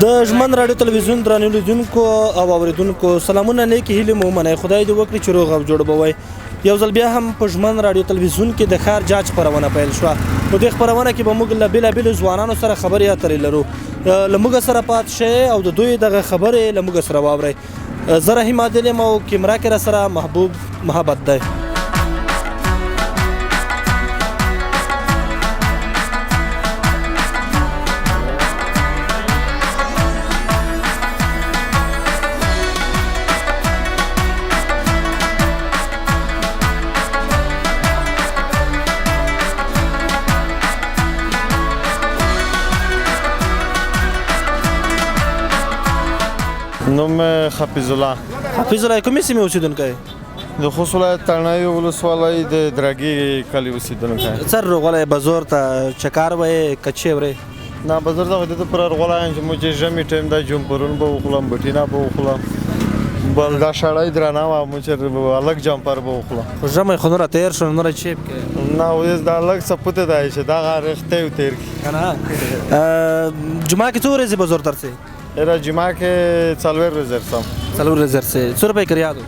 د ژمن راډیو تلویزیون درنو لیدونکو او اوریدونکو سلامونه، نیکې هیلې مو ومنئ. خدای دې وکړي چې روغ او جوړ به وئ. یو ځل بیا هم په ژمن راډیو تلویزیون کې د ښار جاج خپرونه پیل شوه. په دې خپرونه کې به موږ له بېلابېلو ځوانانو سره خبرې اترې لرو. له موږ سره پات شئ او د دوی دغه خبرې له موږ سره واورئ. زه رحیم عادل یم او کیمرا کې راسره محبوب محبت دی. نوم حفیظ الله. حفیظ الله، کومې سیمې اوسېدونکی؟ د خوست ولایت تڼیو ولسوالۍ د درګي کلي اوسېدونکی. سر روغلی بازار ته چکار وې کچې ورې؟ نه، بازار ته خو دې ته پر ورغلی یم چې موږ چې ژمي ټایم دی جمپرون به وخورم، بټینا به وخورم، بل دا شړۍ درنه وه، موږ چې هلک جمپر به وخورم. خو ژمی خو نوره تېر شو، نوره چیپ کې نه اوس دا لږ څه پوتې دی چې دغه رښتیا تېر کړي. که نه جمعه کې څو ورځې بازار ته ورځې؟ یاره جمعه کې څلوېښت ورځې ورځم. څلور ورځې ورځې. څو روپۍ کرایه ده؟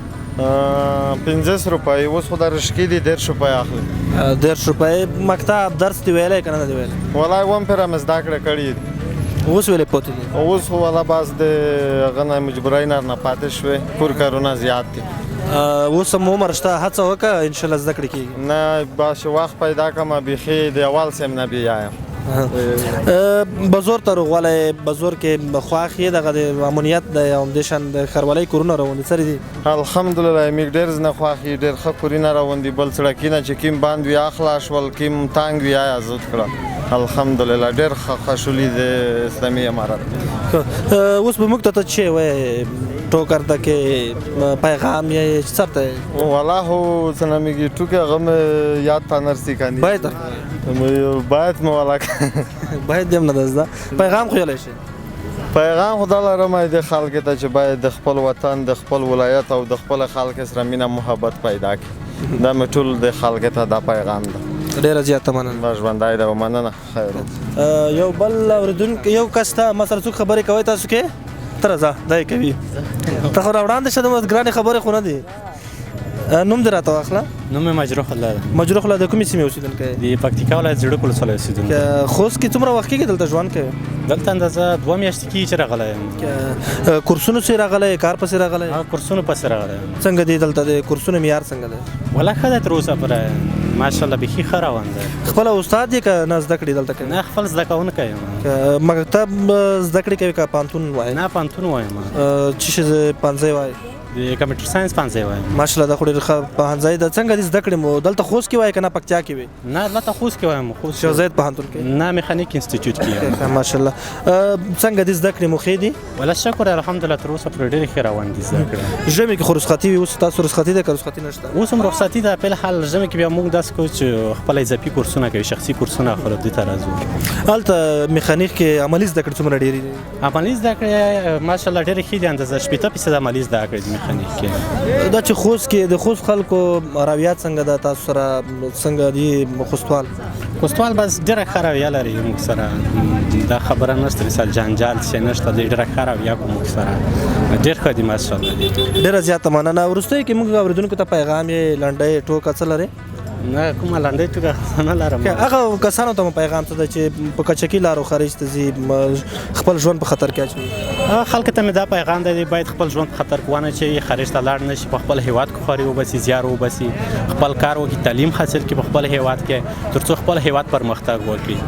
50 روپۍ. اوس خو دا رشکې دي 30 روپۍ اخلي. 30 روپۍ. مکتب درس دې ویلی که نه دی ویلی؟ ولا وم پرې مې زده کړې کړي دي. اوس ویلې پاتې دي؟ اوس خو والا بس د هغه نه مجبورۍ نه نه پاتې شوې، کور کارونه زیات دي. اوس هم عمر شته، هڅه وکړه، انشاءالله زده کړې کېږي. نه بس وخت پیدا کړم، بیخي د اول سیم نه بیایم. بازار ته روغوالی، بازار کې خوښ یې؟ دغه د امنیت دی او همدې شان د ښاروالۍ کورونه روان دي، څه دي؟ الحمدلله موږ ډېر زنه خوښ یو، ډېر ښه کورونه روان دي. بل څړکینه چې کیم بند وي اخلا شول، کیم تنګ وي آزاد کړه. الحمدلله ډېر ښه خوشحالي د اسلامي امارت. اوس به موږ ته ته چې وایې ټوکر ته کې پیغام یې څه ته؟ والله هو څه نومېږي ټوکې هغه مې یاد ته نه رسي که نه. باید باید مې والا باید دې هم نه ده زده. پیغام خو ویلی شي؟ پیغام خو دا لرم د خلکو ته چې باید د خپل وطن، د خپل ولایت او د خپل خلک سره مینه محبت پیدا کړي. دا مې ټول د خلکو ته دا پیغام ده. ډېره زیاته مننه. ژوندی ده، مننه. خیر. یو بل اورېدونکی یو کس ته ما سره څوک خبرې کوي تاسو کې؟ ته راځه، دا یې کوي. ته خو را وړاندې شه، دومره ګرانې خبرې خو نه دي. نوم دې راته واخله. نوم مې مجروح الله ده. مجروح الله، د کومې سیمې اوسېدونکی؟ د پکتیکا ولایت زړه ولسوالۍ اوسېدونکی. خوست کې څومره وخت کېږي دلته ژوند کوې؟ دلته اندازه 2 میاشتې کېږي چې راغلی یم. کورسونو پسې راغلی، کار پسې راغلی؟ کورسونو پسې راغلی یم. څنګه دی دلته د کورسونو معیار څنګه دی؟ ولا ښه دی تر اوسه پورې، ماشاءالله بیخي ښه روان دی. خپله استاد یې که نه زده کړې دلته کوې؟ نه، خپل زده کوونکی یم. مکتب زده کړې کوې که پوهنتون وایې؟ نه، پوهنتون وایم. څه شي پوهنځی وایې؟ د کمپیوټر ساینس پوهنځی وایم. ماشاءالله دا خو ډېر ښه پوهنځی ده. څنګه دې زده کړې مو دلته خوست کې وایې که نه پکتیا کې وې؟ نه، دلته خوست کې وایم. خوست شیخ زاید پوهنتون کې؟ نه، میخانیک انسټیټیوټ کې یم. ماشاءالله. څنګه دې زده کړې مو ښې دي؟ ولا شکر الحمدلله تر اوسه پورې ډېرې ښې روان دي زده کړې. ژمي کې خو رخصتي وي، اوس تاسو رخصتي ده که رخصتي نشته؟ اوس هم رخصتي ده په الحال. ژمي کې بیا موږ داسې کوو چې خپل اضافي کورسونه کوي، شخصي کورسونه اخلو، دې ته راځو. هلته میخانیک کې عملي زده کړې څومره ډېرې دي؟ عملي زده کړې ماشاءالله ډېرې ښې دي، اندازه 60% عملي زده کړې دي میخانیک کې. دا چې خوست کې د خوست خلکو رویه څنګه ده تاسو سره، څنګه دي خوستوال؟ خوستوال بس ډېره ښه رویه لري موږ سره، دا خبره نشته، مثال جنجال څه نشته، ډېره ښه رویه کوو موږ سره، ډېر ښه دي ماشاءالله. ډېره زیاته مننه. وروستیو کې موږ اورېدونکو ته پیغام یې لنډۍ ټوکه څه لرې؟ نه، کومه لنډۍ ټوکه نه لرم. هغه کسانو ته مو پیغام څه دی چې په کچکي لارو خارج ته ځي، خپل ژوند په خطر کې اچوي؟ هغه خلکو ته مې دا پیغام دی، باید خپل ژوند په خطر کې ونه اچوي، خارج ته لاړ نه شي، په خپل هېواد کې خواري وباسي، زیار وباسي، خپل کار وکړي، تعلیم حاصل کړي په خپل هېواد کې، تر څو خپل هېواد پرمختګ وکړي.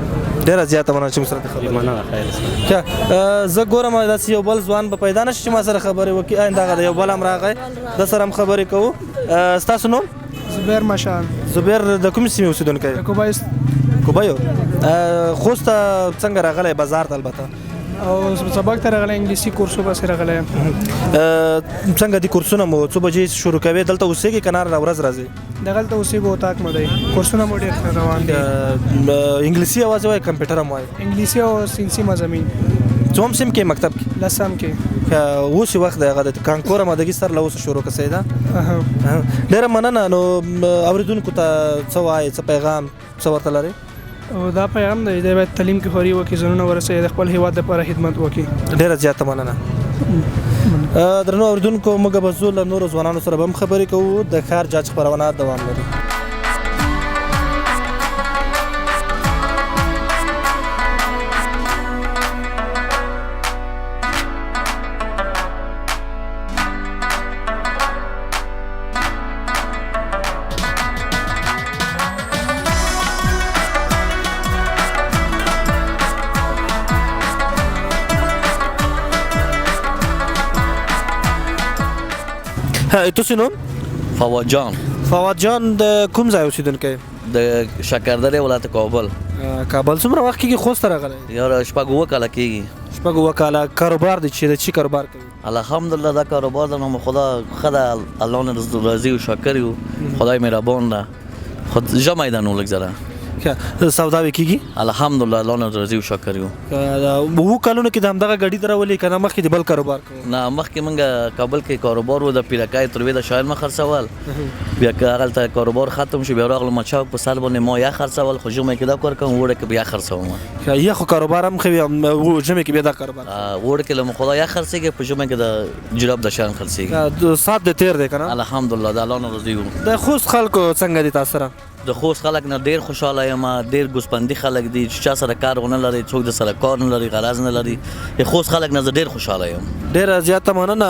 ډېره زیاته مننه چې موږ سره خبرې. مننه، خیر اوسې. زه ګورم داسې یو بل ځوان به پیدا نه شي چې ما سره خبرې وکړي. دغه دی یو بل هم راغی، ده سره هم خبرې کوو. ستاسو نوم؟ زبیر مشال. زبیر د کومې سیمې اوسېدونکی؟ د کوبای. کوبایو. خوست ته څنګه راغلی؟ بازار ته البته. او سبق ته راغلی، انګلیسي کورسو پسې راغلی یم. څنګه دي کورسونه مو څو بجې شروع کوې؟ دلته اوسېږې که نه ورځ راځې؟ دغلته اوسېږو، اتاق مو دی، کورسونه مو ډېر ښه روان دي. انګلیسي یوازې وایې کمپیوټر هم وایې؟ انګلیسي او سینسي مضامین. څوم سیم کې مکتب کې؟ لسم کې. اوس یې وخت دی هغه د کانکور آمادګي سر له اوسه شروع کړه، صحیح ده؟ ډېره مننه. نو اورېدونکو ته څه وایې، څه پیغام څه ورته لرې؟ او دا پیغام دی، دی باید تعلیم کې خواري وکړي، ځانونه ورسوي، د خپل هیواد لپاره خدمت وکړي. ډیره زیاته مننه. درنو اوریدونکو، موږ به ځو له نورو ځوانانو سره به هم خبرې کوو. د ښار جاج خپرونه دوام لري. تاسو نوم؟ فواد جان. فواد جان، د کوم ځای اوسېدونکی؟ د شکردرې ولایت، کابل. کابل. څومره وخت کېږي خوست ته راغلی؟ یار شپږ اووه کاله کېږي. شپږ اووه کاله. کاروبار دی چې د چی کاروبار کوي؟ الحمدلله دا کاروبار د نام خدا ښه ده، الله نه راضي او شاکر یو، خدای مهربان ده، خو ژمی ده نو لږ ذره. ښه سوداوې کېږي؟ الحمدلله الله نه راضي او شاکر یو. اوو کلونو کې د همدغه ګاډي درولې که نه مخکې د بل کاروبار کوو؟ نه، مخکې مونږ کابل کې کاروبار و، د پیرکای تروې د شاعر ما خرڅول، بیا که هغلته کاروبار ختم شو بیا راغلم چوک په سر باندې ما یخ خرڅول، خو ژمی کې دا کار کوم، اوړه کې بیا خرڅوم. ښه، یخو کاروبار هم ښه وي، ژمي کې بیا دا کاروبار. اوړه کې له خدا یخ خرڅېږي، په ژمي کې د جراب د شیان خرڅېږي. سات د تیر دی که نه؟ الحمدلله د الله نه راضي یو. د خوست خلکو څنګه دي تاسو سره؟ د خوست خلک نه ډیر خوشحاله یم، ډیر ګوسپندي خلک دي چې چا سره کار ونه لري، څوک د سره کار نه لري، غرض نه لري، د خوست خلک نه زه ډیر خوشحاله یم. ډیره زیاته مننه.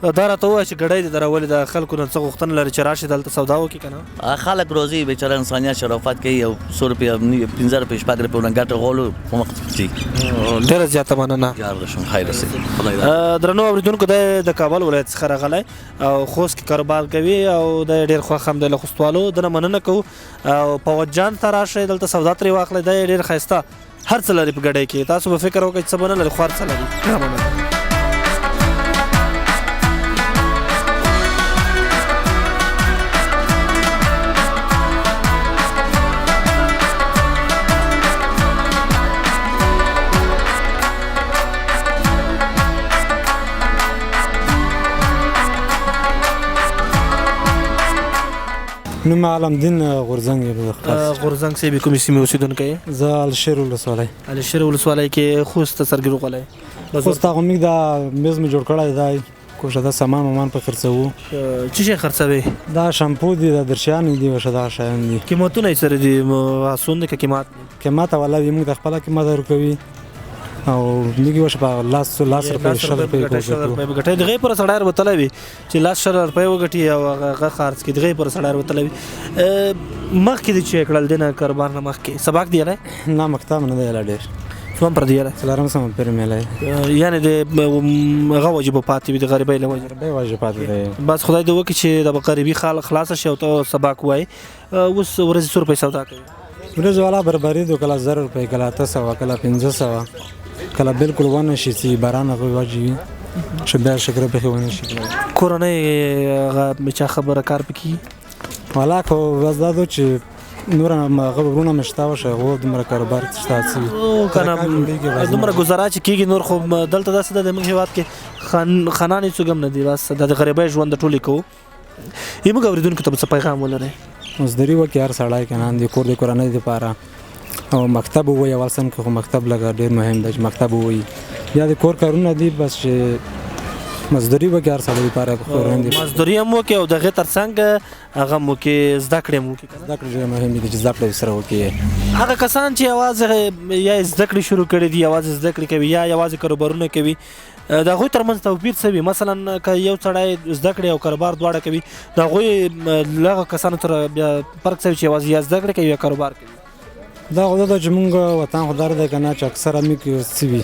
او دا راته ووایه چې ګړی دې درولې، د خلکو نه څه غوښتنه لري چې راشي دلته سودا وکړي که نه؟ خلک راځي، بیچاره انسانیت شرافت کوي، یو څو روپۍ، 5 روپۍ، 6 روپۍ ونه ګټه غواړو په مخ ځي. ډیره زیاته مننه. یار شم، خیر اوسئ، خدای درنو اوریدونکو، دی د کابل ولایت څخه راغلی او خوست کې کاروبار کوي او دی ډېر خوښ هم دی له خوستوالو، ده نه مننه کوو. او فواد جان ته راشئ، دلته سودا ترې واخلئ، دی ډېر ښایسته هر څه لري په ګډۍ کې. تاسو به فکر وکړئ چې څه به نه لري، خو هر څه لري. ډېره مننه. نوم عالم دین غورځنګ یم. غورځنګ صاحب، کومې سیمې اوسېدونکی یې؟ زه الشیر ولسوالۍ. الشیر ولسوالۍ کې خوست ته څرګي روغلی؟ خوست ته خو موږ دا میز مې جوړ کړی دی، کوښه دا سامان مامان په خرڅوو. څه شی خرڅوې؟ دا شامپو دي، دا درشیان دي، وشه دا شیان دي. قیمتونه یې سره دي اسون دي که قیمت؟ قیمت ولا وي، موږ ته خپله قیمت ورکوي او موږ وشه په لاس لاس روپۍ، 20 روپۍ به ګټي. دغې پر سړی وتلی وي چې لاس 20 روپۍ وګټي او هغه خرڅ کړي، دغې پر سړی وتلی وي. مخکې دې چې کړل دې نه کاروبار نه مخکې سبق دی نه؟ نه، مکتب نه دی لا ډېر. څوم پر دی لا؟ څلورم سم پرې مې لای. یعنې د هغه وجې به پاتې وي، د غریبۍ له وجې. غریبۍ وجې پاتې دی. بس خدای دې وکړي چې د غریبي خلاصه شي او ته سبق وایې. اوس ورځې څو روپۍ سودا کوي؟ ورځ والا بربري دو، کله 1000 روپۍ، کله 800، کله 500، کله بالکل ونه شي چې باران هغه وجې وي چې بیا شکر پکې ونه شي. کورنۍ هغه چا خبره کار پکې؟ والا خو بس دا دو چې نور هغه وروڼه مې شته وشه، هغو دومره کاروبار شته چې که نه دومره ګزاره چې کېږي. نور خو دلته داسې ده، زموږ هېواد کې خانان هېڅوک هم نه دي، بس د غریبۍ ژوند د ټولې کوو. موږ اورېدونکو ته به څه پیغام ولرئ؟ مزدوري وکړي هر سړی که نه، د کور د کورنۍ دپاره، او مکتب ووایي. اول سن کې خو مکتب لږه ډېر مهم دی چې مکتب ووایي، بیا د کور کارونه دي، بس چې مزدوري وکړي هر سړی دپاره کورنۍ دپاره. مزدوري هم وکړي او د هغې تر څنګ هغه هم وکړي، زده کړې هم وکړي. زده کړې ډېرې مهمې دي چې زده کړې سره وکړي. هغه کسان چې یوازې یا یې زده کړې شروع کړې دي، یوازې زده کړې کوي یا یوازې کاروبارونه کوي، د هغوی ترمنځ توپیر څه وي؟ مثلا که یو سړی زده کړې او کاروبار دواړه کوي، د هغوی له هغه کسانو سره بیا فرق څه وي چې یوازې یا زده کړې کوي یا کاروبار کوي؟ دا خو دا چې مونږ وطن خو دار دی که نه، چې اکثره موږ څه وي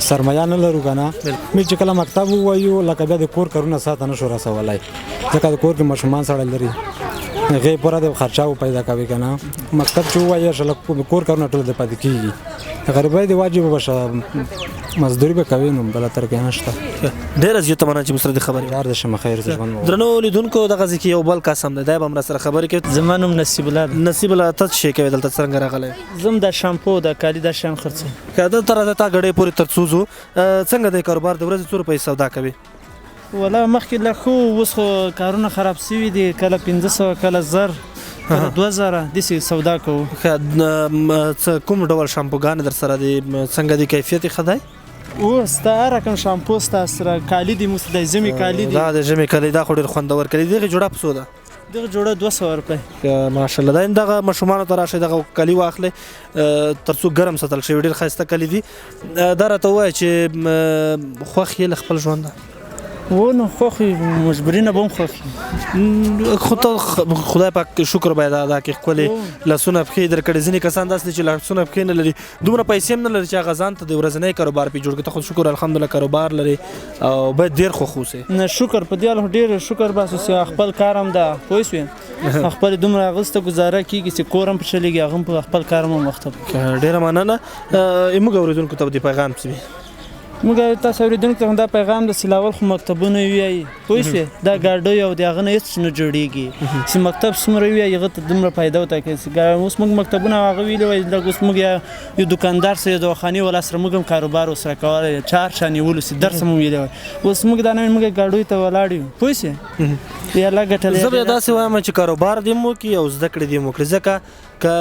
سرمایه نه لرو که نه، موږ چې کله مکتب ووایو لکه بیا د کور کارونه ساته نه شو رسولی، ځکه د کور کې ماشومان سړی لري، هغې پوره د خرچه پیدا کوي که نه. مکتب چې ووایې شه کور کارونه ټول د پاتې کېږي. غریبۍ د واجب به شه مزدوري به کوي، نو بله طریقه نشته. ډېره زیاته مننه چې موږ سره دې خبرې. یار دې شم، خیر شه ژوند مو. درنو لیدونکو، دغه ځای کې یو بل کس هم دی، دی به هم راسره خبرې کوي. زما نوم نصیب الله دی. نصیب الله، ته څه شی کوې دلته، څنګه راغلی؟ زه هم دا شامپو، دا کالي، دا شیان خرڅوم. که دلته راځه، تا ګړۍ پورې تر څو ځو. څنګه دی کاروبار، د ورځې څو روپۍ سودا کوي؟ ولا مخکې لږ ښه و، اوس خو کارونه خراب سوي دي، کله 500، کله 1000، کله 2000 داسې سودا کوو. ښه، څه کوم ډول شامپوګانې در سره دي، څنګه دي، کیفیت یې ښه دی؟ او ستا هر رقم شامپو ستا سره، کالي دي موږ د ژمي کالي دي. دا د ژمي کالي دا خو ډېر خوندور کالي دغه جوړه په څو ده؟ دغه جوړه 200 روپۍ. ماشاءالله. دا دغه ماشومانو ته راشئ، دغه کالي واخلئ تر څو ګرم ساتل شوي، ډېر ښایسته کالي دي. دا راته ووایه چې خوښ یې له خپل ژونده؟ و نو خوښ مجبوري نه به هم خوښ. خو ته خدای پاک شکر باید ادا کړې، ښکلې لاسونه پښې درکړي. ځینې کسان داسې دي چې لاسونه پښې نه لري، دومره پیسې هم نه لري چې هغه ځان ته د ورځنی کاروبار پرې جوړ کړي. ته خو شکر الحمدلله کاروبار لري او باید ډېر خوښ اوسې. نه شکر په دې حال ډېر شکر باسو چې خپل کار هم ده، پوه شوې، خپل دومره هغسته ګزاره کېږي چې کور هم پرې چلېږي، هغه هم په خپل کار هم مخته. ډېره مننه. موږ اورېدونکو ته به دې پیغام څه وي؟ موږ تاسو اورېدونکو ته همدا پیغام ده چې لاول خو مکتبونه ویایي، پوه شوې، دا ګاډۍ او د هغه نه هېڅ نه جوړېږي، چې مکتب څومره ویایي هغه ته دومره فایده ورته کوي. چې اوس موږ مکتبونه هغه ویلي وای، لږ اوس موږ یو دوکاندار سره یو دواخانې والا سره موږ هم کاروبار ورسره کولی، چار چا نیولو چې درس مو ویلی وای. اوس موږ دا نه موږ ګاډیو ته ولاړ یو، پوه شوې، یا لږ ګټلی. زه به داسې وایم چې کاروبار دې هم وکړي او زده کړې دې هم وکړي، ځکه که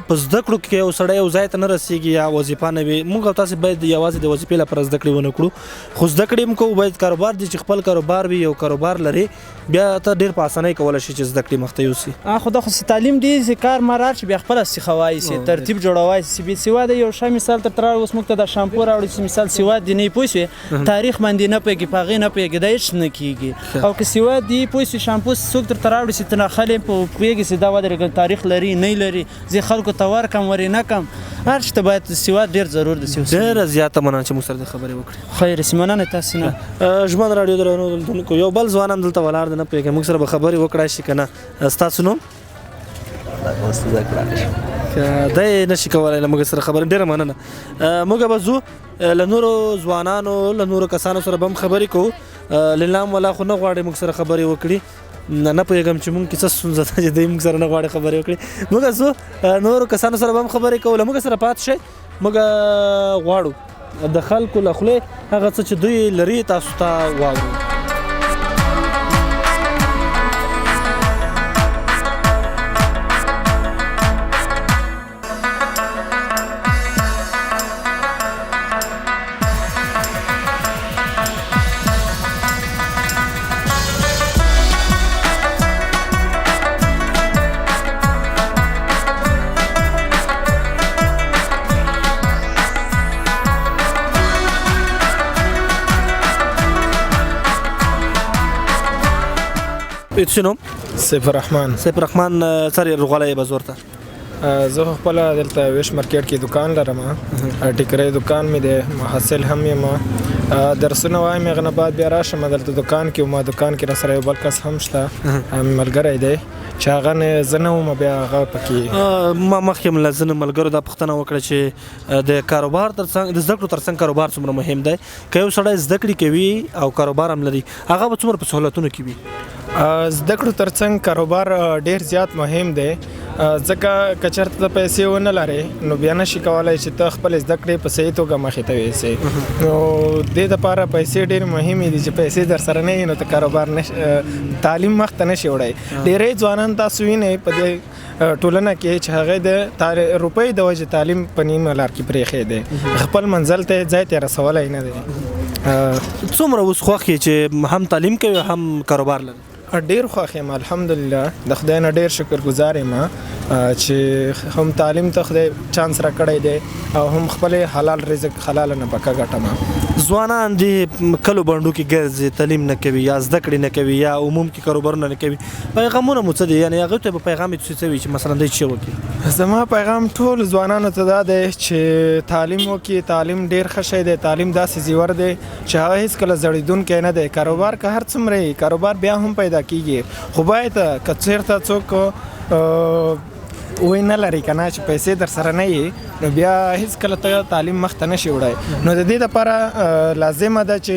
په زده کړو کې یو سړی یو ځای ته نه رسېږي یا وظیفه نه وي، موږ او تاسې باید یوازې د وظیفې لپاره زده کړې ونه کړو، خو زده کړې هم کوو، باید کاروبار دي چې خپل کاروبار وي، یو کاروبار لري، بیا ته ډېر په اسانۍ کولی شي چې زده کړې مخته یوسي. خو دا خو تعلیم دی چې کار ما راشي بیا خپله سیخوای شي، ترتیب جوړوای شي. بې سواده یو ښه مثال تر راوړو، اوس موږ ته دا شامپو راوړي چې مثال سواد دې نه وي، پوه شوې، تاریخ باندې نه پوهېږي، په هغې نه پوهېږي، دا هېڅ نه کېږي. او که سواد دې پوه شي، شامپو څوک درته راوړي چې ته ناخلې پوهېږي چې دا ودرېږه تاریخ لري نه لري، زه خلکو ته ورکم ورې نه کم، هر څه ته باید سواد ډېر ضرور دی. ډېره زیاته مننه چې موږ سره دې خبرې وکړې. خیر سي، مننه تاسو نه. ژمن راډیو درنو لیدونکو، یو بل ځوان هم دلته ولاړ دی، نه پوهېږم موږ سره به خبرې وکړای شي که نه. ستاسو نوم؟ دی نه شي کولی له موږ سره خبرې. ډېره مننه. موږ به ځو له نورو ځوانانو، له نورو کسانو سره به هم خبرې کوو. لیلام والا خو نه غواړي موږ سره خبرې وکړي، نه پوهېږم چې موږ کې څه ستونزه ده چې دوی موږ سره نه غواړي خبرې وکړي. موږ ځو نورو کسانو سره به هم خبرې کوو، له موږ سره پاتې شئ. موږ غواړو د خلکو له خولې هغه څه چې دوی لري تاسو ته واورو. څه نوم؟ سیف الرحمن. سیف الرحمن، سر روغلی بازار ته؟ زه خو خپله دلته ویش مارکیټ کې دکان لرم، ټیکری دکان مې دی، محصل هم یم، درسونه وایم، هغه نه بعد بیا راشم دلته دکان کې وم، دکان کې راسره یو بل کس هم شته، ملګری دی چې هغه نه زه نه وم، بیا هغه پکې. ما مخکې هم له ځینو ملګرو دا پوښتنه وکړه چې د کاروبار ترڅنګ، د زده کړو ترڅنګ کاروبار څومره مهم دی؟ که یو سړی زده کړې کوي او کاروبار هم لري، هغه به څومره په سهولتونو کې وي؟ زده کړو ترڅنګ کاروبار ډېر زیات مهم دی، ځکه که چېرته ته پیسې ونه لرې نو بیا نه شي کولی چې ته خپلې زده کړې په صحیح توګه مخې ته یوسې. نو دې دپاره پیسې ډېرې مهمې دي، چې پیسې در سره نه وي نو ته کاروبار نه تعلیم مخته نه شي وړی. ډېری ځوانان تاسو وینئ په دې ټولنه کې چې هغې د روپۍ د وجې تعلیم په نیمه لار کې پرېښی دی، خپل منزل ته ځای ته رسولی نه دی. څومره اوس خوښ یې چې هم تعلیم کوي هم کاروبار لري؟ ډېر خوښ یم الحمدلله، د خدای نه ډېر شکر ګزار یم چې هم تعلیم ته خدای چانس راکړی دی او هم خپلې حلال رزق حلاله نفقه ګټم. ځوانان دې کلو بانډو کې ګرځي، تعلیم نه کوي یا زده کړې نه کوي یا عموم کې کاروبارونه نه کوي، پیغامونه مو څه دي؟ یعنې هغوی ته به پیغام یې څه وي چې مثلا دوی څه وکړي؟ زما پیغام ټول ځوانانو ته دا دی چې تعلیم وکړي. تعلیم ډېر ښه شی دی، تعلیم داسې زیور دی چې هغه هېڅکله زړېدونکی نه دی. کاروبار که هر څومره وي، کاروبار بیا هم پیدا کیږي، خو باید که چېرته څوک وی نه لري که نه چې پیسې در سره نه یي، نو بیا هېڅکله ته تعلیم مخته نه شي وړی. نو د دې دپاره لازمه ده چې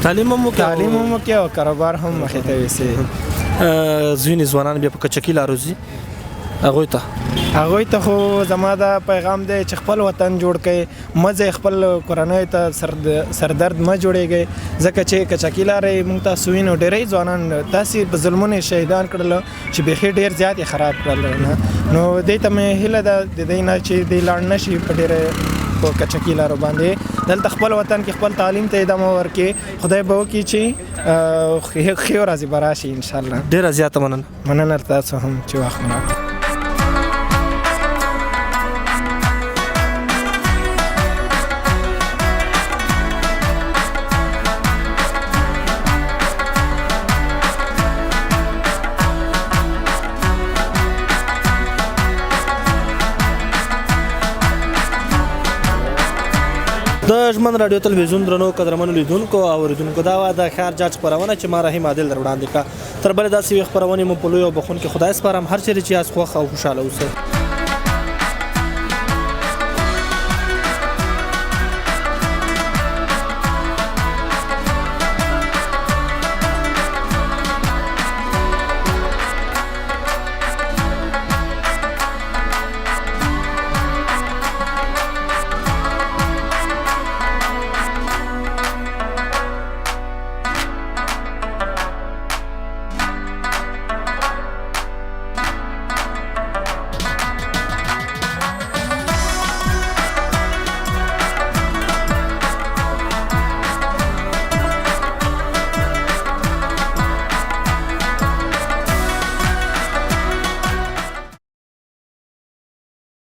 تعلیم هم وکړي، تعلیم هم وکړي او کاروبار هم مخې ته یوسي. ځینې ځوانان بیا په کچکي لارو ځي. هغوی ته؟ هغوی ته خو زما دا پیغام دی چې خپل وطن جوړ کړئ، مه ځئ خپل کورنۍ ته سردرد مه جوړېږئ، ځکه چې کچکي لارې موږ تاسو وینو ډېری ځوانان تاسې په ظلمونو شهیدان کړل چې بیخي ډېر زیات یې خراب کړل نه. نو دې ته مې هیله ده د دې نه چې دی لاړ نه شي په ډېره په کچکي لارو باندې، دلته خپل وطن کې خپل تعلیم ته ادامه ورکړي. خدای به وکړي چې ښې ورځې به راشي انشاءالله. ډېره زیاته مننه. مننه تاسو هم چې وخت مو راکړ. د ژمن راډیو تلویزیون درنو قدرمنو لیدونکو او اورېدونکو، دا وه د ښار جاج خپرونه چې ما رحیم عادل در وړاندې کړه. تر بلې داسې یوې خپرونې مو په لوی او بخښونکي خدای سپارم. هر چېرې چې یاست خوښ او خوشحاله اوسئ.